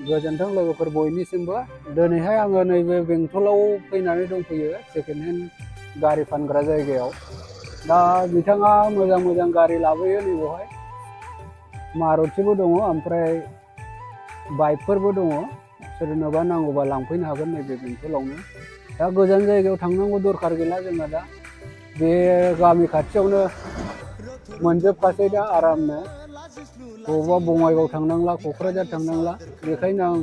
गोजोन्थों लोगोफोर बयनिसिमबो। दिनैहाय आङो नैबे बेंटलाव फैनानै दंफैयो सेकेन्ड हेन्ड गारि फानग्रा जायगायाव। दा बिथाङा मोजां मोजां गारि लाबोयो नैबेवहाय। मारुतिबो दङ ओमफ्राय बाइकफोरबो दङ। सोरनोबा नांगौबा लांफैनो हागोन नैबे बेंटलावनो। दा गोजान जायगायाव थांनांगौ दरखार गैला जोंना दा बे गामि खाथियावनो मोनजोबखासै दा आरामनो। बबावबा बङाइगाव थांनांला, क'क्राझार थांनांला। बेखायनो आं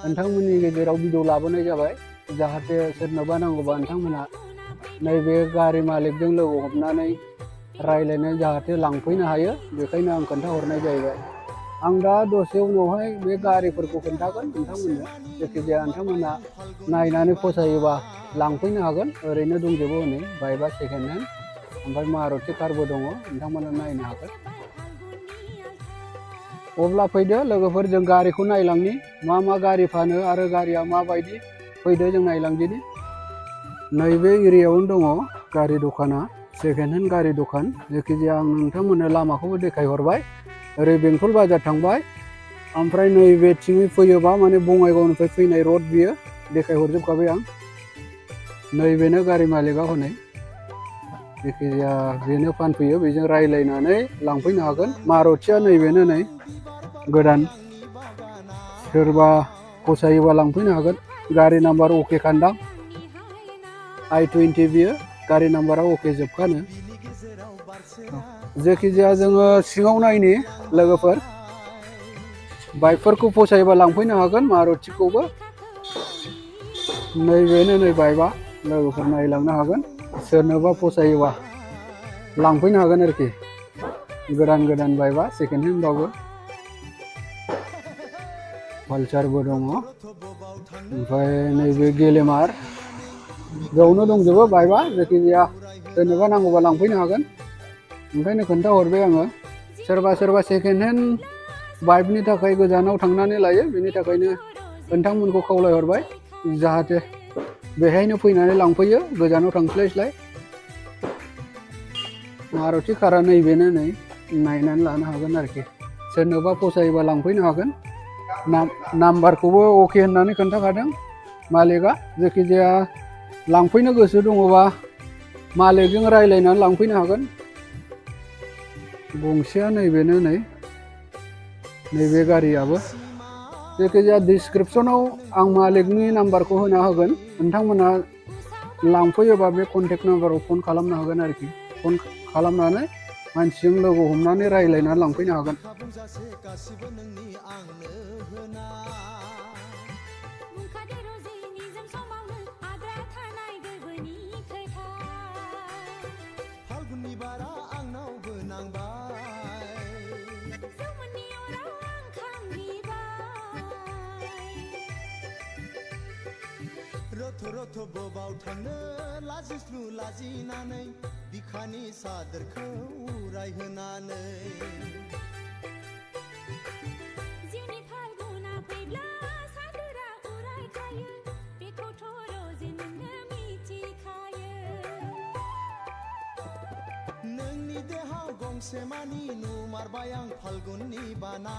नोंथांमोननि गेजेराव भिडिअ लाबोनाय जाबाय, जाहाथे सोरनोबा नांगौबा नोंथांमोनहा नैबे गारि मालिकजों लोगो हमनानै रायज्लायनानै जाहाथे लांफैनो हायो। बेखायनो आं खोन्थाहरनाय जाहैबाय। आं दा दसे उनावहाय बे गारिफोरखौ खोन्थागोन नोंथांमोननो। जायखिजाया नोंथांमोनहा नायनानै फसायोबा लांफैनो हागोन। ओरैनो दंजोबो हनै बाइकआ सेकेन्ड हेन्ड। ओमफ्राय मारुति कारबो दङ, नोंथांमोना नायनो हागोन। अब्ला फैदो लोगोफोर, जों गारिखौ नायलांनि मा मा गारि फानो आरो गारिया माबायदि। फैदो जों नायलांदिनि। नैबे एरियायावनो दङ गारि दखाना, सेकेन्ड हेन्ड गारि दखान। जायखिजाया आं नोंथांमोननो लामाखौबो देखायहरबाय। ओरै बेंटल बाजार थांबाय, ओमफ्राय नैबेथिङै फैयोबा माने बङाइगावनिफ्राय फैनाय रड बियो देखायहरजोबखाबाय आं। नैबेनो गारि मालिकआ हनै। जायखिजाया बेनो फानफैयो, बेजों रायज्लायनानै लांफैनो हागोन। मारुतिया नैबेनो नै गोदान। सोरबा फसायोबा लांफैनो हागोन। गारि नाम्बार अके खान्दां, i20 बियो। गारि नाम्बारा अके जोबखानो। जायखिजाया जोङो सिङाव नायनि लोगोफोर। बाइकफोरखौ फसायोबा लांफैनो हागोन, मारुतिखौबो। नैबेनो नै बाइकआ, लोगोफोर नायलांनो हागोन। सोरनोबा फसायोबा लांफैनो हागोन आरोखि। गोदान गोदान बाइकआ सेकेन्ड हेन्डबाबो। पालसारबो दङ। ओमफ्राय नैबे गेलेमार, बेयावनो दंजोबो बाइकआ। जायखिजाया सोरनोबा नांगौबा लांफैनो हागोन। ओंखायनो खोन्थाहरबाय आङो। सोरबा सोरबा सेकेन्ड हेन्ड बाइकनि थाखाय गोजानाव थांनानै लायो, बेनि थाखायनो नोंथांमोनखौ खावलायहरबाय जाहाथे बेहायनो फैनानै लांफैयो, गोजानाव थांस्लायस्लाय। मारुति कारआ नैबेनो नै, नायनानै लानो हागोन आरोखि। सोरनोबा फसायोबा लांफैनो हागोन। नाम्बारखौबो अके होननानै खोन्थाखादों मालिकआ। जायखिजाया लांफैनो गोसो दङबा मालिकजों रायज्लायनानै लांफैनो हागोन। गंसेया नैबेनो नै, नैबे गारियाबो। जायखिजाया डिसक्रिपसनाव आं मालिकनि नाम्बारखौ होना होगोन। नोंथांमोनहा लांफैयोबा बे कन्टेक्ट नाम्बाराव फन खालामनो हागोन आरोखि। फन खालामनानै मानसिजों लोगो हमनानै रायज्लायनानै लांफैनो हागोन। रथ' रथ' बबाव थांनो लाजिस्लु लाजिनानै, बिखानि सादोरखौ रायहोनानै। जिउनि फाल्गुना फैब्ला सादोरा उरायखायो, बेखौथ' रजे नोंनो मिथिखायो। नोंनि देहाव गंसे मानि नुमारबाय आं फाल्गुननि बाना।